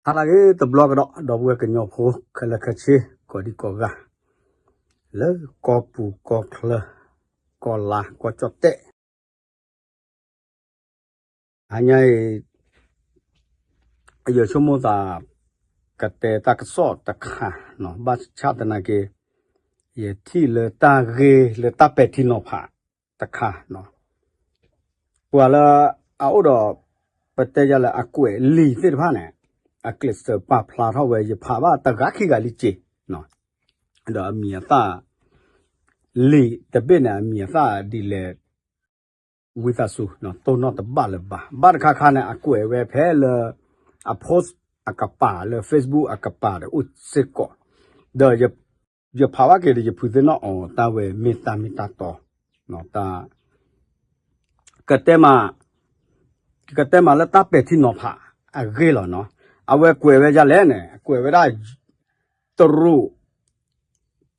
ဟါလၢအဂ့ၤတဘျီကဒီး ဒီပုၢ်ဝဲၢ်ကညီဖိခဲလၢာ်ခဲဆ့ ကိးဒံကိးဂၤ လၢကီၢ်ပူၤကီၢ်ချၢ ကီၢ်လါကီၢ်ကၠီၣ်တဲၣ် ဟါညါအံၤ ယဆိကမိၣ်သး ကတဲတၢ်ကစီၣ်တခါနီၤ ဘၣ်ဆၣ်သနာ်က့ ယထံၣ်လၢတၢ်ဂ့ၢ်လၢတၢ်ပဲာ်ထံနီၤဖးတခါနီၤ ပှၤလၢအအိၣ်ဒီး ပတဲယၤလၢအကွဲးလံာ်သ့ၣ်တဖၣ်န့ၣ် အကျဲးစၢးပာ်ဖျါထီၣ်ဝဲ ယဖးဘၣ်တဂၤခံဂၤလံက့ၤ ဒီးအမံၤအသၣ် လံာ်တဘ့ၣ်န့ၣ် အမံၤအသၣ်ဒ်လဲၣ် ဝံသးစူၤ တိၢ်နီၣ်တဘၣ်လၢၤဘၣ် ဘၣ်တခါခါန့ၣ် အကွဲးဝဲဖဲလၢ အ post အကပၤလၢ Facebook အကပၤဒီးအိၣ်စ့ၢ်ကီး ဒီး ယဖးဘၣ်က့ၤဒီး ယဖုသ့ၣ်နီၣ်အီၤ တၢ်ဝဲမ့ၢ်တၢ်မ့ၢ်တၢ်တီ တၢ် ကတဲမး ကတဲမးလၢတၢ်ပဲာ်ထံနီၤဖးအဂ့ၢ်လီၤနီၤ အဝဲကွဲးဝဲဒ်လဲၣ်န့ၣ် ကွဲးဝဲဒၣ် တရူး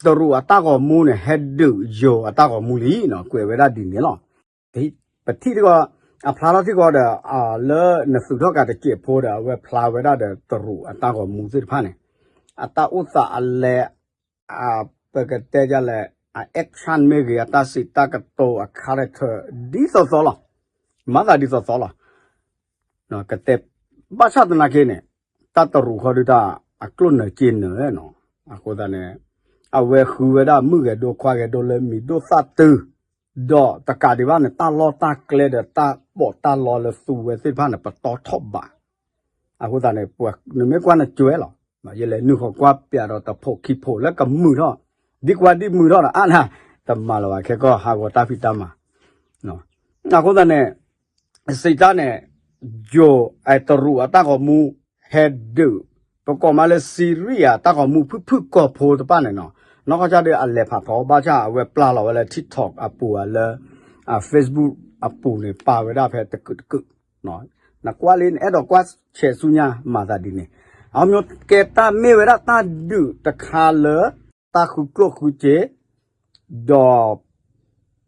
တရူးအတၢ်ဂီၤမူန့ၣ် ဟဲဒုးယိၤအတၢ်ဂီၤမူလံနီၤ ကွဲးဝဲဒၣ်ဒ်န့ၣ်လီၤ. ပထံၣ်ထံကီၢ် အဖျါထီၣ်ထံကီၢ်ဒီး လၢနသုးထီၣ်ကးတစဲးဖိဒီး အဝဲဖျါဝဲဒၣ်ဒီးတရူးအတၢ်ဂီၤမူသ့ၣ်တဖၣ်န့ၣ် အတၢ်အိၣ်သးအလဲ ပကတဲဒ်လဲၣ် အ action မ့ၢ်ဂ့ၤ အတၢ်စံးတၢ်ကတိၤအ character ဒ်သိးသိးလီၤ. မၤသးဒ်သိးသိးလီၤ. ကတဲ ဘၣ်ဆၣ်သနာ်က့န့ၣ် တၢ်တရူးဃီဒုးတၢ်အကျိၣ်နၢၤက့နၢၤနီၤ အဃိသတးန့ၣ် အဝဲဃုဝဲဒၣ်မုၣ်ဂဲၤဒိခွါဂဲၤဒိလၢမံၤဒိၣ်သၣ်တုၤ ဒီးတကးဒံးဘၣ်န့ၣ် တၢ်လီၢ်တၢ်ကျဲဒီးတၢ်ပီးတၢ်လီလၢသူဝဲသ့ၣ်တဖၣ်န့ၣ် ပတီၢ်ထီၣ်ဘး အဃိသတးန့ၣ် ပှၤနမ့ၢ်ကွၢ်နကွဲးလီၤ. ယလဲၤနုာ်ဃီၤကွၢ်ပၠးဒီးတဖိးခံဖိးလၢကမုာ်ထီၣ် ဒ်ကွၢ်ဒ်မုာ်ထီၣ်ဒီး အါနၤ တမၤလၢၤဘၣ် ခဲကီၢ်ဟးဂီၤတၢ်ဖံးတၢ်မၤ အဃိသတးန့ၣ် စံးတၢ်န့ၣ် ယိၤ တရူးအတၢ်ဂီၤမူ ဟဲဒုး ပကိးမးလၢ Syria တၢ်ဂီၤမူဖုၣ်ဖုၣ်ကိာ်ဖိတဖၣ်န့ၣ်နီၤ နီၢ်ကီၢ်ဆၣ်ဒီးအလဲၤဖးထီ ဘၣ်ဆၣ်အဝဲပျၢ်လီၤဝဲလၢ TikTok အပူၤဧါ လၢ Facebook အပူၤန့ၣ် ပာ်ဝဲဒၣ်ဖဲတကုာ်တကုာ် နကွၢ်လံ နအဲၣ်ဒိးကွၢ်ဆဲးဆူညါ မၤသးဒ်န့ၣ် အမ့ၢ်ကဲတၢ်မ့ၢ်ဝဲဒၣ်တၢ်ဒုးတခါလၢ တၢ်ဃုကျိၣ်ဃုစ့ ဒီး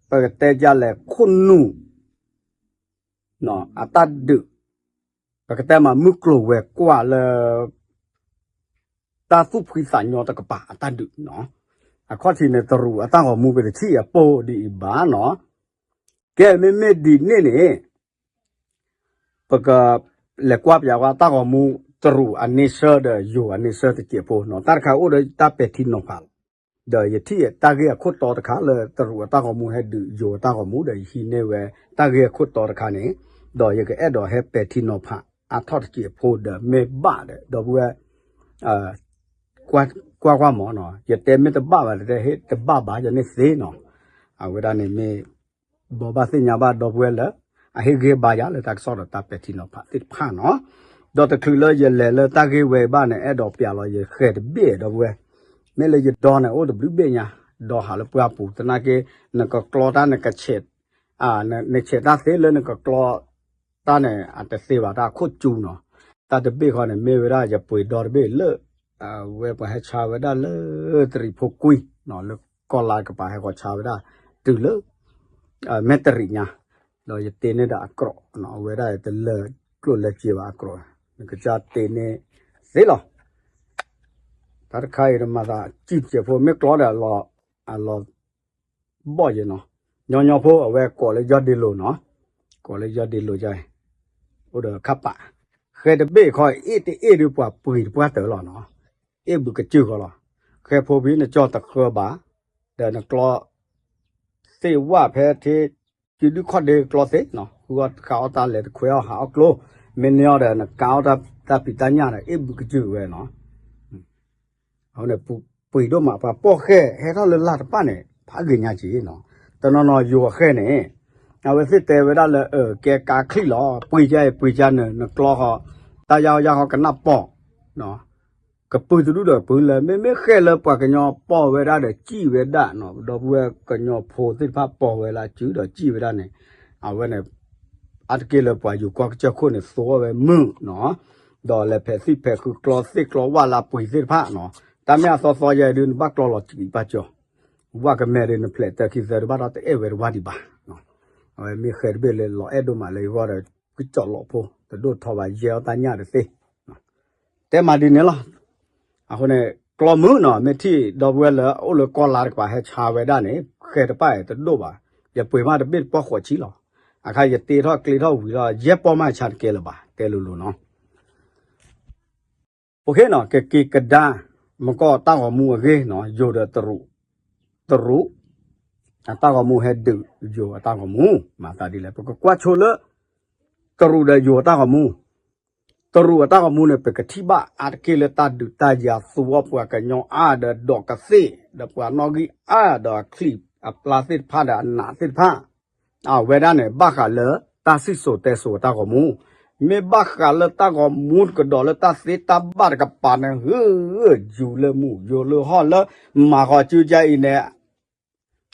ပကတဲဒ်လဲၣ် ခိၣ်နူာ် အတၢ်ဒုး ပကတဲမးမုၢ်ကျိၤဝဲၤကွာ်လၢ တၢ်သူၣ်ဖှံသးညီတကပၤအတၢ်ဒုးနီၤ အခီၣ်ထံးန့ၣ် တရူးအတၢ်ဂီၤမူပတထံၣ်အပိၢ်ဒ်အံၤဘၣ်နီၤ ကဲမ့မ့ၢ်ဒ်န့ၣ်န့ၣ် ပက လဲၤကွၢ်ပၠးဝဲတၢ်ဂီၤမူ တရူးအန့ဆၢဒီးယိၤအန့ဆၢတစဲးဖိနီၤ တၢ်တခါအိၣ်ဒီးတၢ်ပဲာ်ထံနီၤဖးလီၤ ဒီးယထံၣ်တၢ်ဂ့ၢ်အခိၣ်တီတခါလၢတရူးအတၢ်ဂီၤမူဟဲဒုးယိၤအတၢ်ဂီၤမူဒီးယဟံးန့ၢ်ဝဲ တၢ်ဂ့ၢ်အခိၣ်တီတခါန့ၣ် ဒီးယကအဲၣ်ဒိးဟဲပဲာ်ထံနီၤဖးအါထီၣ်တစဲးဖိဒီးမ့ၢ်ဘၣ်ဒီး ဒီပုၢ်ဝဲၢ် ကွၢ်ကွၢ်မးနီၤ ယတဲမ့ၢ်တဘၣ်ဘၣ် တတဲဟ့ၣ်တဘၣ်ဘၣ် ယန့ၢ်သ့နီၤ အဝဲဒၣ်န့ၣ်မ့ၢ် ဘိးဘၣ်သ့ၣ်ညါဘၣ်ဒီပုၢ်ဝဲၢ်လၢ အဟ့ၣ်ဂံၢ်ဘါယၤလၢတၢ်ကစီၣ်ဒီးတၢ်ပဲာ်ထံနီၤဖးသ့ၣ်တဖၣ်နီၤ ဒီးတချုးလၢယလဲၤလၢတၢ်ဂ့ၢ်ဝဲဘၣ်န့ၣ် အဲၣ်ဒိးပၠးလီၤယဃဲၤတဘ့ၣ်ဒီပုၢ်ဝဲၢ် မ့ၢ်လၢယဒီန့ၣ်အိၣ်တဘျုးဘ့ၣ်ညါ ဒီဟးလၢပှၢ်ပူၤသနာ်က့ နကကျီတၢ်နကဆဲး နဆဲးတၢ်သ့လၢနကကျီ တၢ်န့ၣ် အတသ့ဘၣ်တၢ်အခိၣ်ကၠူနီၤ တၢ်တဘ့ၣ်ဃီန့ၣ် မ့ၢ်ဝဲဒၣ်ယပှ့ၤဒီတဘ့ၣ်လၢ အဝဲပှၤဟဲဆါဝဲဒၣ်လၢတရံးဖိကွံ လၢကီၢ်လါကပၤဟဲဃီၤဆါဝဲဒၣ် တုၤလၢ မဲၣ်တရံးညါ ဒီးယတ့န့ၢ်ဒီးအကြိး အဝဲဒၣ်တလၢကျိၣ်လၢစ့ဘၣ်အကြိး နကစၢ်တ့န့ၢ်သ့လီၤ တၢ်တခါအံၤတမၤသး စံၣ်တစဲးဖိ မ့ၢ်ကျီဒီးအလီၤ အလီၤဘီၣ်ယဲနီၤ ညီညီဖိအဝဲကိးလၢယီၢ်ဒ့လိၤနီၤ ကိးလၢယီၢ်ဒ့လိၤယဲ အိၣ်ဒီးခါပာ် ဃဲတဘ့ၣ်ခီ အ့ၣ်တအ့ၣ်ဒုးပှၤပှ့ၤတပှၢ်တၢၢ်လီၤနီၤ အ့ၣ်ဘုးကစၢၢ်ဃီလီၤ ဃဲဖိဖံနကၠီတဃၢဘၣ် ဒီးနကျီ သ့ၣ်ဝၣ်ဖဲထံ စုဒုခီၣ်ဒ့ကျီသ့နီၤ ဃုအီၣ်ဃးအီၣ်တၢ်လဲၤတခွဲအီၣ်ဟးအီၣ်ကျိ မ့ၢ်န့ၢ်အီၤဒီးနကါအီၣ်တၢ်ဖံးတၢ်ညၣ်ဒီး အ့ၣ်ဘုးကစၢၢ်ဝဲနီၤ အဝဲန့ၣ် ပှ့ၤဒိၣ်မး ပှၤပိာ်ဃဲဟဲထီၣ်လၢလၢ်တဖၣ်န့ၣ် ဖးဂ့ၤညါက့နီၤ တနီၤနီၤယိၤအဃဲန့ၣ် အဝဲသ့ၣ်တဲဝဲဒၣ်လၢ အၢ ကဲကါချံၣ်လီၤ ပှ့ၤကါအံၤပှ့ၤကါနၢၤ နကျီဃီ တၢ်ယါအီၣ်ယါဃီကနၣ်ပီၢ် ကပုၢ်တဒူၣ်ဒီးပုၢ်လၢ မ့မ့ၢ်ဃဲလၢပှၤကညီပိာ်ဝဲဒၣ်ဒီးစံၣ်ဝဲဒၣ်နီၤ ဒီပုၢ်ဝဲၢ်ကညီဖိသ့ၣ်တဖၣ်ပိာ်ဝဲလၢအစုဒီးစံၣ်ဝဲဒၣ်န့ၣ် အဝဲန့ၣ် အါတက့ၢ်လၢပှၤယူၤကွီၢ်ကစၢၢ်ခိၣ်န့ၣ် သိဝဲမုၢ်နီၤ ဒီးလဲၤဖဲးသံၣ်ဖဲးဃုကျီသ့ၣ်ကျီဝၣ်လၢအပှ့ၤသ့ၣ်တဖၣ်နီၤ တၢ်မ့ၢ်အသီသီယဲဒုး နဘၣ်ကျီလီၤစံးပာ်ကၠီၤ ဝၣ်ကမဲာ်ဒီးနဖျဲးတၢ်ခံသၢဒုးဘၣ်ထီၣ်တအဲၣ်ဝဲတဝၣ်ဒံးဘၣ် အဝဲမ့ၢ်ဃဲတဘ့ၣ်လၢလီၤအဲၣ်ဒိၣ်မးလၢယဂီၢ်ဒီး ကစီၣ်လီၤဖိ တဒိၣ်ထီဘၣ်ယဲအီၣ်တၢ်ညၣ်တသ့ တဲမၤဒ်န့ၣ်လီၤ. အဃိန့ၣ် ကျီမုၢ်နီၤ မ့ၢ်ထံၣ်ဒီပုၢ်ဝဲၢ်လၢအိၣ်လၢကီၢ်လါတကပၤဟဲဆါဝဲဒၣ်န့ၣ် ဃဲတပၣ်တဒိၣ်ဘၣ်. ယပှ့ၤမးတဘ့ၣ်တပီၢ်ဃိးဆံလီၤ. အခါယတ့ထီၣ်ကျ့ထီၣ်ဝံၤထီၣ် ယဲၢ်ပီၢ်မးဆါတကဲလၢၤဘၣ် တဲလိၤလိၤနီၤ. အိၣ်ခ့နီၤ ကက့ၤကဒါ မကီၢ်တၢ်ဂီၤမူအဂ့ၢ်နီၤ ယိၤဒီးတရူး, တရူး အတၢ်ဂီၤမူဟဲဒုးယိၤအတၢ်ဂီၤမူ မၤသးဒ်လဲၣ် ပကကွၢ်ဆိလၢ တရူးဒီးယိၤအတၢ်ဂီၤမူ, တရူးအတၢ်ဂီၤမူန့ၣ် ပကထံၣ်ဘၣ်အါတက့ၢ်လၢတၢ်ဒုးတၢ်ယၤသူအီၤပှၤကညီအါဒီးဒီးကသ့ၣ် ဒီးပှၤနီၣ်ဂံၢ်အါဒီးအချံၣ်အပျၢ်သ့ၣ်တဖၣ်ဒီးအနးသ့ၣ်တဖၣ် အဝဲဒၣ်န့ၣ် ဘၣ်ဃးလၢတၢ်စံၣ်စိၤတဲစိၤအတၢ်ဂီၤမူ, မ့ၢ်ဘၣ်ဃးလၢတၢ်ဂီၤမူတကဒီးလၢတၢ်သ့တၢ်ဘၣ်တကပၤန့ၣ် ဂုာ်ယူၤလၢမူယူၤလၢဟီၣ်လၢ မၤဃီၤကၠူကၠါအံၤန့ၣ်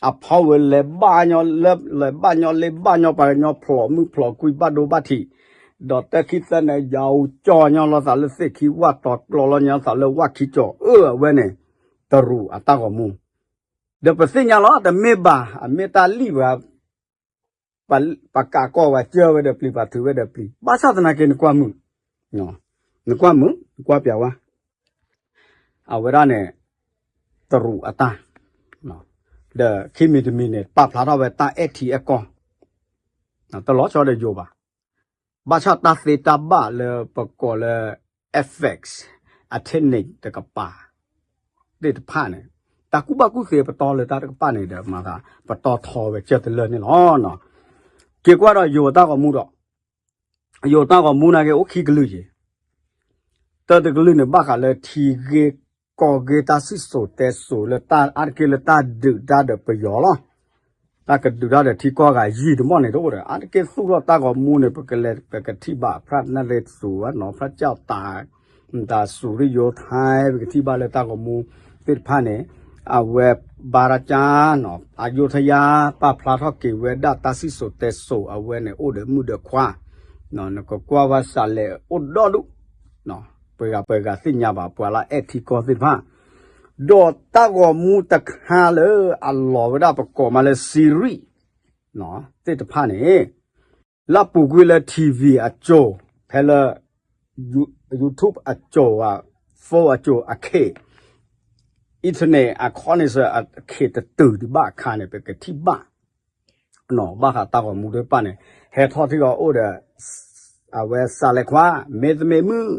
အဖီဝဲလဲၤဘၣ်ညီလၢ လဲၤဘၣ်ညီလ့ဘၣ်ညီပှၤကညီဖျိးမုၢ်ဖျိးကွံဘၣ်ဒိဘၣ်ထံး, ဒီးတၢ်ခံသၢန့ၣ် ယၤအူကၠီညီလီၤသးလၢသ့ၣ်ခံဝၣ်တီၤကျီလီၤညီသးလၢဝၣ်ခံကၠီၤအၢ အဝဲန့ၣ် တရူးအတၢ်ဂီၤမူ ဒီးပသ့ၣ်ညါလီၤ တမ့ၢ်ဘၣ် အမ့ၢ်တၢ်လံၣ်ပှၤ ပကးကီၢ်ဝဲစၢၤဝဲဒီးပျံၤ ပှၤထုးဝဲဒီးပျံၤ ဘၣ်ဆၣ်သနာ်က့နကွၢ်မုာ်, နကွၢ်မုာ် နကွၢ်ပျးဝါ, အဝဲဒၣ်န့ၣ် တရူးအတၢ် ဒီးခံမံၤတမံၤန့ၣ် ပာ်ဖျါထီၣ်ဝဲတၢ်အဲၣ်ထံအဲၣ်ကီၢ် တလီၤဆီဒီးယိၤဘၣ်. ဘၣ်ဆၣ်တၢ်သ့တၢ်ဘၣ်လၢပကိးလၢ ethics, ethnic တကပၤ သ့ၣ်တဖၣ်န့ၣ် တၢ်ကူၣ်ဘၣ်ကူၣ်သ့ပတီၢ်လၢတၢ်တကပၤန့ၣ်ဒီး မၤသး ပတီၢ်ထီဝဲကၢၢ်တလၢာ်န့ၣ်လီၤ. က့ၤကွၢ်ဒီးယိၤတၢ်ဂီၤမူဒီး ယိၤတၢ်ဂီၤမူနာ်က့ အိၣ်ခံကလုာ်က့ၤ တၢ်တကလုာ်န့ၣ် ဘၣ်ဃးလၢထံဂ့ၢ်ကီၢ်ဂ့ၢ် တၢ်စံၣ်စိၤတဲစိၤလၢတၢ်အါတက့ၢ်လၢတၢ်ဒုးတၢ်ဒီးပယီၤလီၤ. တၢ်ကဒုးတၢ်ဒီးထံကီၢ်ဂၤယံာ်တမီၢ်န့ၣ်တအိၣ်ဒီး အါတက့ၢ်သူၣ်ထီၣ်တၢ်ဂီၤမူန့ၣ် ပကလဲၤပကထံၣ်ဘၣ် ဖရၣ်နၢ်လ့စိၤနီၤ ဖရၣ်ကၠီၣ်တၢ် တၢ်စူၤရံယိၤထဲ ပကထံၣ်ဘၣ်လၢတၢ်ဂီၤမူသ့ၣ်တဖၣ်န့ၣ် အဝဲဘါရကၠါနီၤ အယိထယါ ပာ်ဖျါထီၣ်က့ၤဝဲဒၣ်တၢ်စံၣ်စိၤတဲစိၤ အဝဲန့ၣ်အိၣ်ဒီးမုၣ်ဒီးခွါ နကကွၢ်ဝဲစးလဲၤအိၣ်ဒီဒူၣ် ပှၤဂၤပှၤဂၤသ့ၣ်ညါဘၣ် ပှၤလၢအဲၣ်ထံကီၢ်သ့ၣ်တဖၣ် ဒီးတၢ်ဂီၤမူတခါလၢအလီၤဝဲဒၣ်ပကိးမးလၢ Siri သ့ၣ်တဖၣ်န့ၣ် လၢအပူၤကွံာ်လၢ ထံၣ်ဝံၣ် အစိၤ ဖဲလၢ You- YouTube အစိၤဧါ phone အစိၤအခ့ internet အ connection အခ့တတုၤဒံးဘၣ်အခါန့ၣ် ပကထံၣ်ဘၣ် ဘၣ်ဃးတၢ်ဂီၤမူသ့ၣ်တဖၣ်န့ၣ် ဟဲထီၣ်ထံဂီၤအိၣ်ဒီး အဝဲစးလဲၤခွါ မ့တမ့ၢ်မုၣ်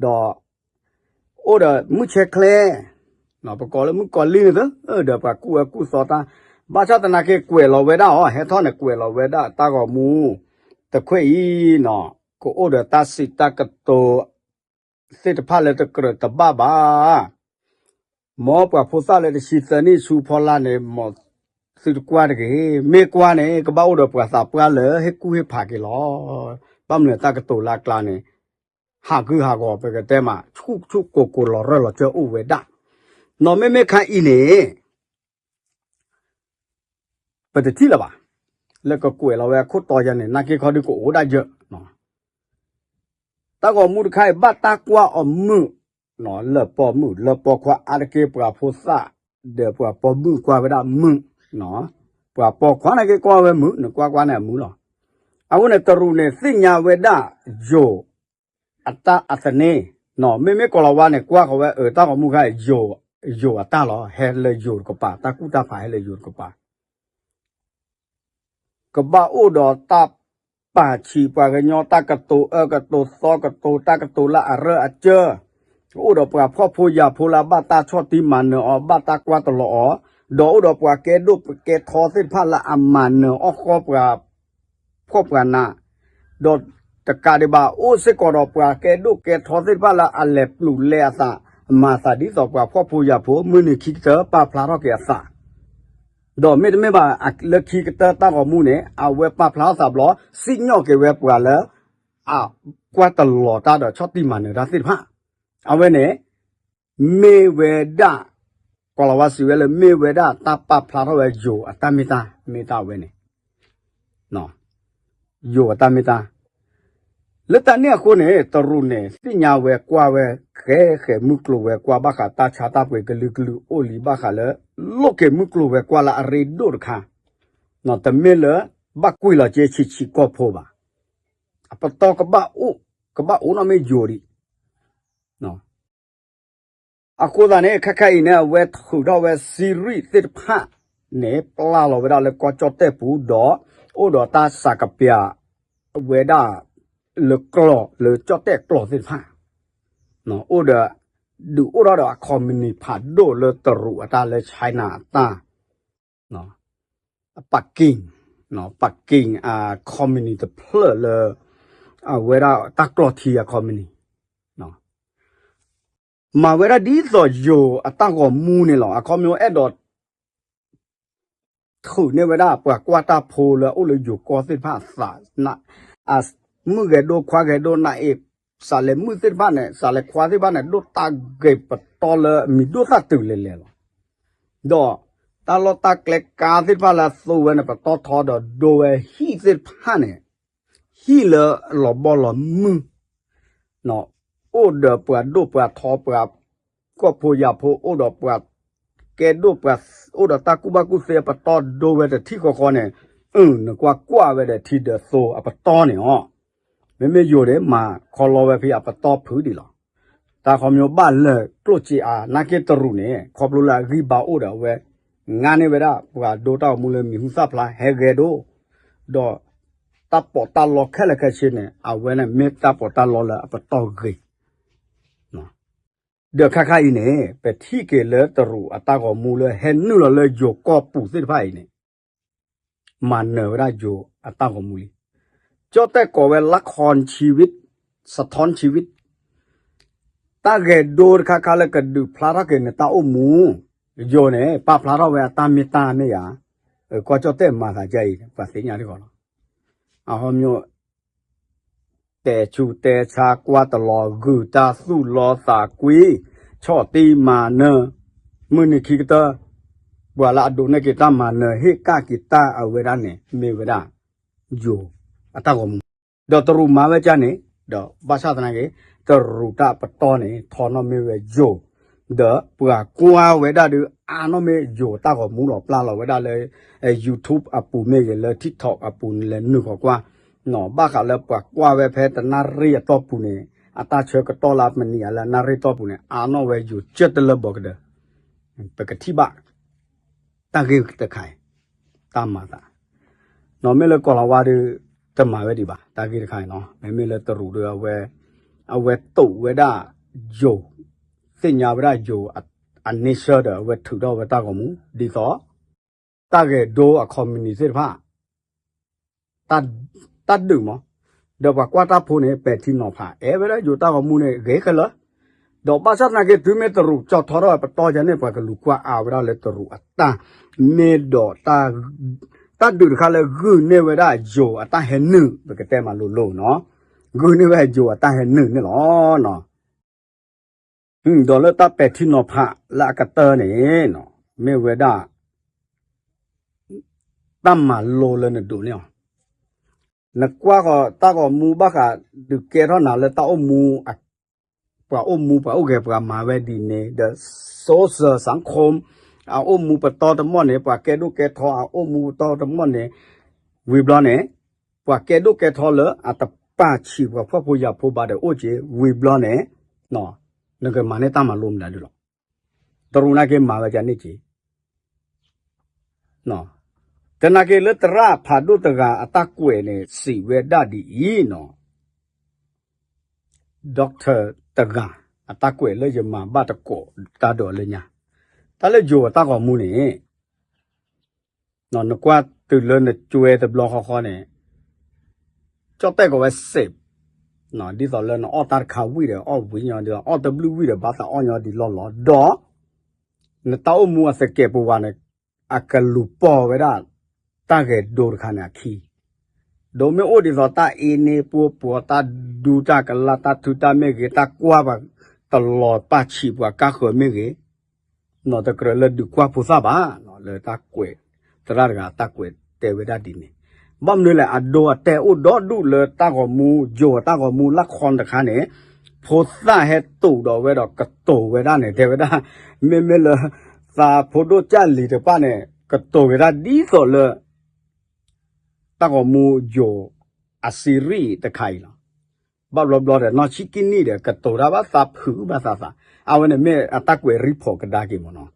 ဒီး အိၣ်ဒီးမုၢ်ဆဲးချဲ ပကိးလၢမုၢ်ကီၤလံၢ်န့ၣ်သၢ ဒီးပှၤကူၣ်ဝဲကူၣ်သီတၢ် ဘၣ်ဆၣ်သနာ်က့ကွဲးလီၤဝဲဒၣ်အီၤ ဟဲထီၣ်န့ၣ်ကွဲးလီၤဝဲဒၣ်တၢ်ဂီၤမူ တခွဲးအံၤနီၤ ကအိၣ်ဒီးတၢ်စံးတၢ်ကတိၤ သ့ၣ်တဖၣ်လၢတကြၢးတဘၣ်ဘၣ် မ်ပှၤဖိသၣ်လၢတဆံသၢနံၣ်ဆူဖီလာ်န့ၣ် မ်သုတကွၢ်တဂ့ၤ, မ့ၢ်ကွၢ်န့ၣ် ကဘၣ်အိၣ်ဒီးပှၤသးပှၢ်လၢဟ့ၣ်ကူၣ်ဟ့ၣ်ဖးက့ၤလီၤ. ဘၣ်မနုၤတၢ်ကတိၤလၢအကျါန့ၣ် ဟးဂူာ်ဟးဂီၤ ပကတဲမး ဆူၣ်ဆူၣ်ကိၢ်ကိၢ်လီၤရၢၢ်လီၤစၢၤအိၣ်ဝဲဒၣ်. နီၢ်မ့မ့ၢ်ခါအံၤန့ၣ် ပတထံၣ်လၢၤဘၣ် လၢကကွဲးလီၤဝဲအခိၣ်တီယၤန့ၣ် နာ်က့ခီဒုးကအိၣ်ဒၣ်ယၢၢ် တၢ်ဂီၤမူတခါအံၤ ဘၣ်တၢ်ကွၢ်အီၤမုာ် လၢပိာ်မုၣ်လၢပိာ်ခွါအါတက့ၢ် ပှၤဖိသၣ် ဒီးပှၤပိာ်မုၣ်ကွၢ်ဝဲဒၣ်မုာ်, ပှၤပိာ်ခွါနာ်က့ကွၢ်ဝဲမုာ် နကွၢ်ကွၢ်န့ၣ်အမုာ်လီၤ. အဃိန့ၣ် တရူးန့ၣ် သ့ၣ်ညါဝဲဒၣ် ယိၤ အတၢ်အသန့, မ့မ့ၢ်ကိၤလၤဝါန့ၣ် ကွၢ်ဃီၤဝဲအတၢ်ဂီၤမူခါအံၤ ယိၤအတၢ်လီၤ ဟဲလၢယိၤတကပၤ တၢ်ကူၣ်တၢ်ဖးဟဲလၢယိၤတကပၤ ကဘၣ်အိၣ်ဒီးတၢ်ပာ်ဆံးပှၤကညီ တၢ်ကတိၤအၢကတိၤသီကတိၤ တၢ်ကတိၤလၢအရၢအစၢၢ်, အိၣ်ဒီးပှၤဖှီၣ်ဖိယာ်ဖိလၢအဘၣ်တၢ်ဆီၣ်တံၢ်မၤနၢၤအီၤ ဘၣ်တၢ်ကွၢ်တလီၤအီၤ, ဒီးအိၣ်ဒီးပှၤကဲဒိၣ်ကဲထီသ့ၣ်တဖၣ်လၢအမၤနၢၤအီၣ်ဃီပှၤ ဖှီၣ်ပှၤနး, ဒီးတကးဒံးဘၣ် အိၣ်စ့ၢ်ကီးဒီးပှၤကဲဒိၣ်ကဲထီသ့ၣ်တဖၣ်လၢအလဲၤပျုၤလဲၤအသး မၤသးဒ်သိးပှၤဖှီၣ်ဖိယာ်ဖိ မုၢ်နံၤခံကတၢၢ် ပာ်ဖျါထီၣ်က့ၤအသး ဒီးမ့တမ့ၢ်ဘၣ် လၢခံကတၢၢ်တၢ်ဂီၤမူန့ၣ် အဝဲပာ်ဖျါထီၣ်သးဘျီ စံၣ်ညီၣ်က့ၤဝဲပှၤလၢ အကွၢ်တလီၤတၢ်ဒီးဆီၣ်တံၢ်မၤနၢၤတၢ်သ့ၣ်တဖၣ် အဝဲန့ၣ် မ့ၢ်ဝဲဒၣ် ကိၤလၤဝါစံးဝဲလၢမ့ၢ်ဝဲဒၣ်တၢ်ပာ်ဖျါထီၣ်ဝဲယိၤအတၢ်မ့ၢ်တၢ် မ့ၢ်တၢ်အဝဲန့ၣ် ယိၤအတၢ်မ့ၢ်တၢ် လၢတၢ်န့ၣ်အဃိန့ၣ် တရူးန့ၣ် သ့ၣ်ညါဝဲကွၢ်ဝဲ ဃဲဃဲမုၢ်ကျိၤဝဲကွၢ် ဘၣ်ဃးတၢ်ဆါတၢ်ပှ့ၤကလုာ်ကလုာ်အိၣ်လံ ဘၣ်ဃးလၢ လိၣ်က့ၤမုၢ်ကျိၤဝဲကွၢ်လၢအရ့ဒိၣ်တခါ တမ့ၢ်လၢ ဘၣ်ကွံာ်လီၤက့ၤဆံးဆံးကီၢ်ဖိဘၣ်. အပတီၢ်ကဘၣ်အိၣ် ကဘၣ်အိၣ်နီၢ်မ့ၢ်ယိၤဒံး အဃိသတးန့ၣ် ခဲခါအံၤန့ၣ် အဝဲထုးထီၣ်ဝဲ series သ့ၣ်တဖၣ်န့ၣ် ပျၢ်လီၤဝဲဒၣ်လၢကီၢ်ကၠီၣ်တဲၣ်ပူၤဒီး အိၣ်ဒီးတၢ်စးကပျးဝဲဒၣ် လၢကျိာ်လၢကၠီၣ်တဲၣ်ကျိာ်သ့ၣ်တဖၣ် အိၣ်ဒီး ဒုးအိၣ်ထီၣ်ဒီးအ company ဖးဒိၣ်လၢတရူးအတၢ်လၢ China အတၢ် အ parking, parking အ company တဖျၢၣ်လၢ အဝဲဒၣ်တၢ်ကျီၢ်ထံအ company မၤဝဲဒၣ်ဒ်သိးယိၤအတၢ်ဂီၤမူန့ၣ်လီၤ. အခီပညီအဲၣ်ဒိး ထုးန့ၢ်ဝဲဒၣ်ပှၤကွၢ်တၢ်ဖိလၢအအိၣ်လၢယိၤကီၢ်သ့ၣ်တဖၣ် မုၣ်ဂဲၤဒိၣ်ခွါဂဲၤဒိၣ် နအ့ၣ် စးလဲၤမုၣ်သ့ၣ်တဖၣ်န့ၣ် စးလဲၤခွါသ့ၣ်တဖၣ်န့ၣ် ဒိၣ်တၢ်ဂ့ၤပတီၢ်လၢမံၤဒိၣ်သၣ်တုၤလဲၤလဲၤလီၤ. ဒီးတၢ်လီၢ်တၢ်ကျဲကါသ့ၣ်တဖၣ်လၢအသိဝဲန့ၣ် ပတီၢ်ထီဒီးဒိဝဲဟံၣ်သ့ၣ်တဖၣ်န့ၣ် ဟံၣ်လၢအလီၤဘီလီၤမုၢ် အိၣ်ဒီးပှၤဒိၣ်ပှၤထီ ပှၤကီၢ်ဖိယာ်ဖိ အိၣ်ဒီးပှၤကဲဒိၣ်ပှၤ အိၣ်ဒီးတၢ်ကူၣ်ဘၣ်ကူၣ်သ့ ပတီၢ်ဒိဝဲတထံၣ်ဃီဃီန့ၣ် နကွၢ်ကွၢ်ဝဲဒီးထံဒီးသိအပတီၢ်န့ၣ်အီၤ မ့မ့ၢ်ယိၤန့ၣ် မၤခီလီဝဲဖဲအပတီၢ်ဖုးဒံးလီၤ. တၢ်ခီပညီဘၣ်လဲၤကျိၣ်စ့အါ နာ်က့တရူးန့ၣ် ခီဖျိလၢအဂံၢ်ဘါအိၣ်ဒီးအဝဲ ငါန့ၢ်ဝဲဒၣ် ပှၤဒိတၢ်ဂီၤမူလၢမံၤဟူသၣ်ဖျါ ဟဲဂဲၤဒိၣ် ဒီးတၢ်ပီးတၢ်လီခဲလၢာ်ခဲဆ့န့ၣ် အဝဲန့ၣ်မ့ၢ်တၢ်ပီးတၢ်လီလၢအပတီၢ်ဂ့ၤ ဒီးခါခါအံၤန့ၣ် ပထံၣ်က့ၤလၢတရူးအတၢ်ဂီၤမူလၢဟဲနုာ်လီၤလၢယိၤကီၢ်ပူၤသ့ၣ်တဖၣ်အံၤန့ၣ် မၤနၢၤဝဲဒၣ်ယိၤအတၢ်ဂီၤမူလံ. ကၠီၣ်တဲၣ်ကိးဝဲ ละครชีวิต สะท้อนชีวิต တၢ်ဂဲၤဒိတခါခါလၢကဒုးဖျါထီၣ်က့ၤနတၢ်အိၣ်မူ ယိၤန့ၣ် ပာ်ဖျါထီၣ်ဝဲအတၢ်မ့ၢ်တၢ်မ့ၢ်ယၤ ကီၢ်ကၠီၣ်တဲၣ်မၤသးဒ်အံၤ ပှၤသ့ၣ်ညါတဂီၢ်လီၤ. အဟီမ့ၢ် တဲဆူးတဲဆါကွၢ်တလီၤ ဂုာ်တၢ်သူၣ်လီသးကွံ ဆီၣ်တံၢ်မၤနၢၤ မုၢ်နံၤခံကတၢၢ် ပှၤလၢအဒိးန့ၢ်က့ၤတၢ်မၤနၢၤ ဟ့ၣ်ကၣ်က့ၤတၢ်အဝဲဒၣ်န့ၣ် မ့ၢ်ဝဲဒၣ် ယိၤအတၢ်ဂီၤမူ ဒီးတရူးမၤဝဲဒ်န့ၣ် ဒီးဘၣ်ဆၣ်သနာ်က့ တရူးတၢ်ပတီၢ်န့ၣ် ထီနီၣ်မ့ၢ်ဝဲယိၤ ဒီးပှၤကွၢ်ဝဲဒၣ်ဒီး အါနီၣ်မ့ၢ်ယိၤတၢ်ဂီၤမူလီၤ ပျၢ်လီၤဝဲဒၣ်လၢ YouTube အပူၤမ့ၢ်ဂ့ၤ လၢ TikTok အပူၤန့ၣ် လဲၤနုာ်ဃီၤကွၢ် ဘၣ်ဃးလၢပှၤကွၢ်ဝဲဖဲတနၣ်ရံၣ်အတီၢ်ပူၤန့ၣ် အတၢ်ဆၢကတီၢ်လၢအမနံၤအလၢအနၣ်ရံၣ်တီၢ်ပူၤန့ၣ် အါနီၣ်ဝဲယိၤကၢတလၢဘီကဒၢ ပကထံၣ်ဘၣ် တၢ်ဂ့ၢ်တခါအံၤ တၢ်မၤသး နီၢ်မ့ၢ်လၢကီၢ်လီၤဝါဒီး တမၤဝဲဒံးဘၣ် တၢ်ဂ့ၢ်တခါအံၤနီၤ မ့မ့ၢ်လၢတရူးဒီး အဝဲ အဝဲတိာ်ဝဲဒၣ်ယိၤ သ့ၣ်ညါဝဲဒၣ်ယိၤ အ nature ဒီး အဝဲထုးထီၣ်ဝဲတၢ်ဂီၤမူ ဒ်သိး တၢ်ဂဲၤဒိအ company သ့ၣ်တဖၣ် တၢ်ဒုးမး ဒီးပှၤကွၢ်တၢ်ဖိန့ၣ် ပဲာ်ထံနီၤဖး အဲၣ်ဝဲဒၣ်ယိၤတၢ်ဂီၤမူန့ၣ် ဂ့ၤခဲလၢာ် ဒီးဘၣ်ဆၣ်သနာ်က့ တုၤမ့ၢ်တရူးကၠီထီထီၣ်ပတီၢ်ယါန့ၣ် ပှၤကလူၤကွၢ်အါဝဲဒၣ်လၢတရူးအတၢ် မ့ၢ်ဒီး တၢ်ဒုးတခါလၢဂုာ်န့ၢ်ဝဲဒၣ်ယိၤအတၢ်ဟဲနုာ် ပကတဲမးလိၤလိၤနီၤ ဂုာ်န့ၢ်ဝဲယိၤအတၢ်ဟဲနုာ်န့ၣ်လီၤ. ဒီးလၢတၢ်ပဲာ်ထံနီၤဖးလၢအကတၢၢ်န့ၣ် မ့ၢ်ဝဲဒၣ် တၢ်မၤလိလၢနဒိးန့ၢ်အီၤ နကွၢ်ဃီၤတၢ်ဂီၤမူဘၣ်ဃး ဒုးကဲထီၣ်နၤလၢတၢ်အိၣ်မူ ပှၤအိၣ်မူပှၤအိၣ်ဂဲၤပှၤမၤဝဲဒ်န့ၣ် ဒီး social สังคม အအိၣ်မူပတီၢ်တမီၢ်န့ၣ် ပှၤကဲဒိၣ်ကဲထီအအိၣ်မူပတီၢ်တမီၢ်န့ၣ် ဝံၤဘျီန့ၣ် ပှၤကဲဒိၣ်ကဲထီလၢအတပာ်ဆံးပှၤဖှီၣ်ဖိယာ်ဖိဘၣ်ဒီးအိၣ်က့ၤ ဝံၤဘျီန့ၣ် နကမၤန့ၢ်တၢ်မၤလိမနုၤဒ်လီၤ. တရူးနာ်က့မၤဝဲဒ်န့ၣ်က့ၤ သနာ်က့လၢသရၣ်ဖးဒိၣ်တဂၤအတၢ်ကွဲးန့ၣ် စံးဝဲဒၣ်ဒ်အံၤနီၤ doctor တဂၤ အတၢ်ကွဲးလၢယမၤဘၣ်တကိးတၢ်ဒီးလၢညါ တၢ်လၢယိၤအတၢ်ဂီၤမူန့ၣ် နကွၢ်တုၤလၢနကွဲတဘျီဃီဃီန့ၣ် ကၠီၣ်တဲၣ်ကီးဝဲစ့း ဒ်သိးလၢနအီၣ်တၢ်တခါဝံၣ်ဒီး အီၣ်ဝံၣ်ညီဒီး အီၣ်တဘျုးဝံၣ်ဒီး ဘၣ်သးအီၣ်ညီဒံးလီၢ်လီၤ ဒီး နတၢ်အိၣ်မူအသကဲးပဝးန့ၣ် အကလူၤပိာ်ဝဲဒၣ် တၢ်ဂဲၤဒိတခါန့ၣ်အခံ ဒီးမ့ၢ်အိၣ်ဒ်သိးတၢ်အ့န့ၢ်ပှိၢ်ပှီၤ တၢ်ဒူတၢ်ကလၢ် တၢ်ထုတၢ်မ့ၢ်ဂ့ၤ တၢ်ကွၢ်ပှၤတလီၤပာ်ဆံးပှၤကါဃၢၤမ့ၢ်ဂ့ၤ နီၢ်တကြၢးလၢဒုးကွၢ်ဖိသၣ်ဘၣ် လၢတၢ်ကွဲး သရၣ်တဂၤတၢ်ကွဲးတဲဝဲဒၣ်ဒ်န့ၣ် ဘၣ်မနုၤလဲၣ် အဒိအတဲာ်အိၣ်ဒီဒူၣ်လၢတၢ်ဂီၤမူ ယိၤတၢ်ဂီၤမူလၢခီတခါန့ၣ် ဖိသၣ်ဟဲတိာ်ဒီးဝဲဒီးကတိၤဝဲဒၣ်န့ၣ် တဲဝဲဒၣ် မ့မ့ၢ်လၢ သးဖိဒိၣ်ကၢ်လံၤတဖၣ်န့ၣ် ကတိၤဝဲဒၣ်ဒ်သိးလၢ တၢ်ဂီၤမူယိၤအ series တခါအံၤလီၤ. ဘၣ်ဘျီဘျီဒီး နီၢ်ဆံးကံၢ်နံၣ်ဒီး ကတိၤတၢ်ဘၣ်သးဖုးဘၣ်သးသး, အဝဲန့ၣ်မ့ၢ်အတၢ်ကွဲးရံဖီးကဒါက့ၤမ့ၢ်နီၤ.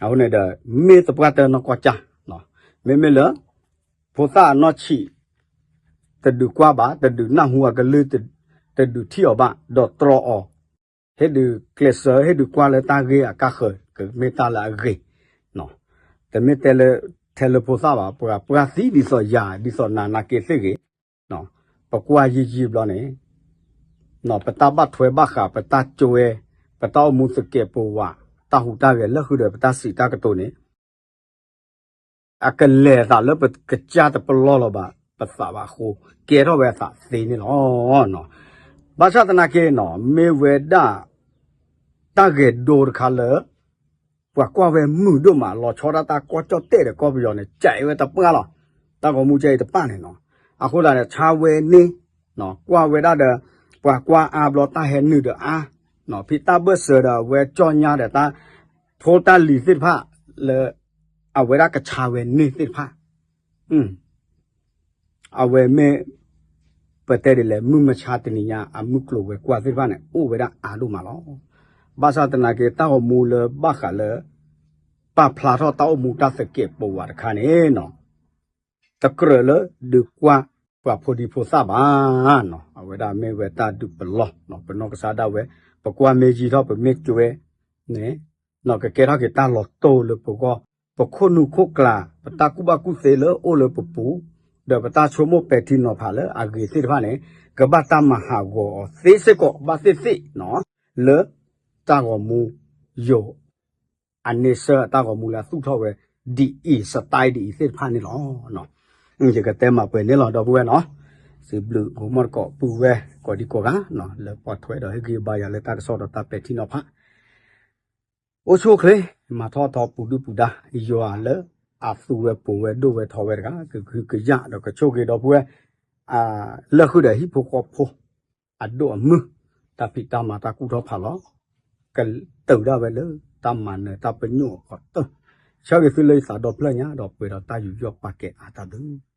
အဃိန့ၣ်ဒီး မ့ၢ်သပှၢ်တၢၢ်နီၢ်ကီၢ်ကၢ်, မ့မ့ၢ်လၢ ဖိသၣ်အနီၢ်ဆံး တဒုးကွၢ်ဘၣ်, တဒုးနၢ်ဟူအကလုၢ်, တဒုးထံၣ်အီၤဘၣ်, ဒီးတြီအီၤ, ဟ့ၣ်ဒုးကျဲးစၢး ဟ့ၣ်ဒုးကွၢ်လၢတၢ်ဂ့ၢ်အကါဃၢၤ ကမ့ၢ်တၢ်လၢအဂ့ၤ, တမ့ၢ်တဲလၢ ထဲလၢဖိသၣ်ဘၣ်, ပှၤပှၢ်သံဒ်သိးယၤ ဒ်သိးနၤနာ်က့သ့ၣ်ဂ့ၤ, ပကွၢ်ယံာ်ယံာ်ဘျီန့ၣ် ပတၢ်ဘၣ်ထွဲဘၣ်ဃး ပတၢ်ကွဲ, ပတၢ်အိၣ်မူသကဲးပဝး, တၢ်ဟူးတၢ်ဂဲၤလၢဃုာ်ဒီး ပတၢ်စံးတၢ်ကတိၤန့ၣ် အကလဲၤအသးလၢပကစၢ်တပလီၢ်လီၤဘၣ် ပသးဘၣ်အဃိ ကဲထီၣ်ဝဲအသးသ့န့ၣ်လီၤ. ဘၣ်ဆၣ်သနာ်က့နီၤ မ့ၢ်ဝဲဒၣ် တၢ်ဂဲၤဒိတခါလၢ ပှၤကွၢ်ဝဲမုာ်ဒိၣ်မး လီၤဆီဒၣ်တၢ်ကီၢ်ကၠီၣ်တဲၣ်ဒီးကီၢ်ပယီၤန့ၣ် ကဲဝဲတပှၢ်လီၤ. တၢ်ဂီၤမူကဲအံၤတပၢ်န့ၣ်နီၤ. အဃိသတးန့ၣ် ဆါဝဲန့ၢ် ကွၢ်ဝဲဒၣ်ဒီး ပှၤကွၢ်အါဘျီတၢ်ဟဲနုာ်ဒီးအါ, ဖဲတၢ်ဘၢၣ်စၢၤဒီးအဝဲကၠီညါဒီးတၢ်ဖိတၢ်လံၤသ့ၣ်တဖၣ်လၢ အဝဲဒၣ်ကဆါဝဲန့ၢ်သ့ၣ်တဖၣ် အဝဲမ့ၢ် ပတဲဒ်လဲၣ် မုၢ်မဆါတနံၤညါ အမုၢ်ကျိၤဝဲၤကွာ်သ့ၣ်တဖၣ်န့ၣ် အိၣ်ဝဲဒၣ်အါဒိၣ်မးလီၤ. ဘၣ်ဆၣ်သနာ်က့ တၢ်ဂီၤမူလၢဘၣ်ဃးလၢ ပာ်ဖျါထီၣ်တၢ်အိၣ်မူတၢ်သကဲးပဝးတခါန့ၣ်နီၤ တကြၢးလၢဒုးကွၢ်ပှၤဖိဒံဖိသၣ်ဘၣ်နီၤ. အဝဲဒၣ်မ့ၢ်ဝဲတၢ်ဒုးပလီၢ် ပနီၢ်ကစၢ်ဒၣ်ဝဲ ပကွၢ်မ့ၢ်ယံာ်ထီၣ်ပမ့ၢ်ကွဲန့ၣ် နီၤ ကကဲထီၣ်က့ၤတၢ်လီၤတိၢ်လၢပဂီၢ်, ပခိၣ်နူာ်ခိၣ်ကျး ပတၢ်ကူၣ်ဘၣ်ကူၣ်သ့လၢအိၣ်လၢပပူၤ, ဒီးပတၢ်ဆိကမိၣ်ပဲာ်ထံနီၤဖးလၢအဂ့ၤသ့ၣ်တဖၣ်န့ၣ် ကဘၣ်တၢ်မၤဟးဂီၤအီၤသ့စ့ၢ်ကီး ဘၣ်သ့ၣ်သ့ၣ်နီၤ လၢတၢ်ဂီၤမူ ယိၤ အန့ဆၢၣ်အတၢ်ဂီၤမူလၢအသူၣ်ထီၣ်ဝဲ ဒ်အံၤ style ဒ်အံၤသ့ၣ်တဖၣ်န့ၣ်လီၤ. ယကတဲမၤပှဲၤန့ၣ်လီၤ ဒီပုၢ်ဝဲၢ်နီၤ. စံးဘျုးကိးမီၢ်တကိးပုၢ်ဝဲၢ် ကိးဒံကိးဂၤနီၤ လၢပိာ်ထွဲဒီးဟ့ၣ်ဂံၢ်ဘါယၤလၢတၢ်ကစီၣ်ဒီးတၢ်ပဲာ်ထံနီၤဖး အိၣ်ဆူၣ်အိၣ်ချ့ မၤထီၣ်ထီပူၤဒုၣ်ပူၤဒါ ယွၤလၢအသူဝဲပိာ်ဝဲဒိၣ်ဝဲထီဝဲတဂၤ ကဟုကယာ်ဒီးကဆိၣ်ဂ့ၤဒီပုၢ်ဝဲၢ် လၢဃုာ်ဒီးဟံၣ်ဖိဃီဖိ အဒိၣ်အမုၢ် တၢ်ဖံးတၢ်မၤတၢ်ကူၣ်ထီၣ်ဖးလီၤ ကတုၤဒၣ်ဝဲလၢတၢ်မၤနၢၤတၢ်ပညိၣ်အကီၢ်တၢၢ် ဆၢဂ့ၤသုလၢယသးဒီဖျၢၣ်ညါ ဒီးပှဲၤဒီးတၢ်ယူးယီၣ်ပာ်ကဲအါတၢ်ဘျုး